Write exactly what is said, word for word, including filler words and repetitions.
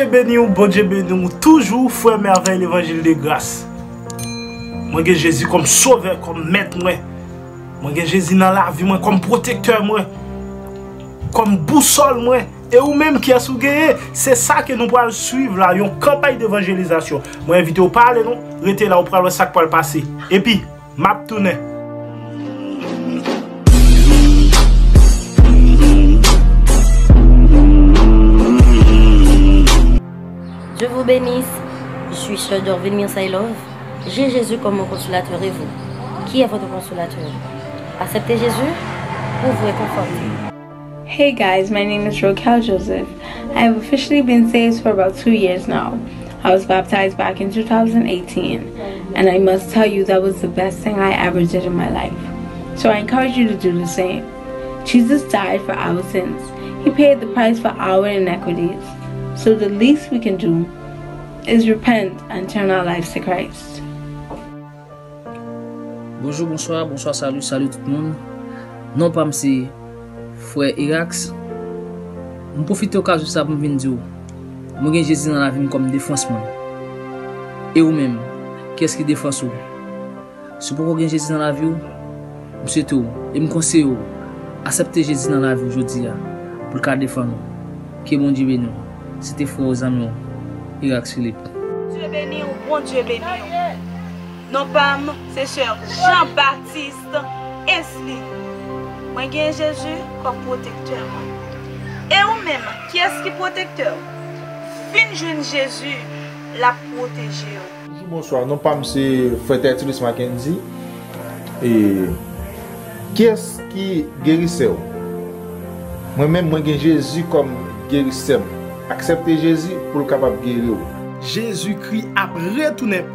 Bondye beni w, Bondye beni w toujou, frè Merveille Levanjil de Gras. Mwen gen Jezi kòm sovè, kòm mèt mwen. Mwen gen Jezi nan lavi mwen kòm pwotektè mwen, kòm bousòl mwen. E ou menm, kiyès ou genyen? Se sa ke nou pral swiv la, yon kanpay devanjelizasyon. Mwen envite w pa ale non, rete la, ou pral wè sa k pral pase. Epi, m ap tounen. Dieu vous bénisse. Je suis Sœur Dorville Mirsailov. J'ai Jésus comme mon consolateur et vous? Qui est votre consolateur? Acceptez Jésus pour vous réconforter. Hey guys, my name is Roquel Joseph. I have officially been saved for about two years now. I was baptized back in two thousand eighteen, and I must tell you that was the best thing I ever did in my life. So I encourage you to do the same. Jesus died for our sins. He paid the price for our inequities. So the least we can do is repent and turn our lives to Christ. Bonjou, bonswa, bonswa, salut, salut tout moun. Non pa m se frè Erax. M pwofite okazyon sa pou m vin di w, mwen gen Jezi nan lavi m kòm defans mwen. E ou menm, kiyès ki defans ou? Si w poko gen Jezi nan lavi w, m swete w e m konseye w aksepte Jezi nan lavi w jodi a pou l ka defann ou. Ke Bondye beni w. Se te frè w, zanmi w, Erax Philippe. Bondye beni w, Bondye beni w. Non pa m se sè Jean Baptiste Esline. Mwen gen Jezi kòm pwotektè mwen. E ou menm, kiyès ki pwotektè w? Vin jwenn Jezi, l ap pwoteje w. Bonjou, bonswa. Non pa m se frè Tertullus Mackendy. E kiyès ki gerisè w? Mwen menm, mwen gen Jezi kòm gerisè m. Aksepte Jezi pou l kapab geri w. Jezikri ap retounen.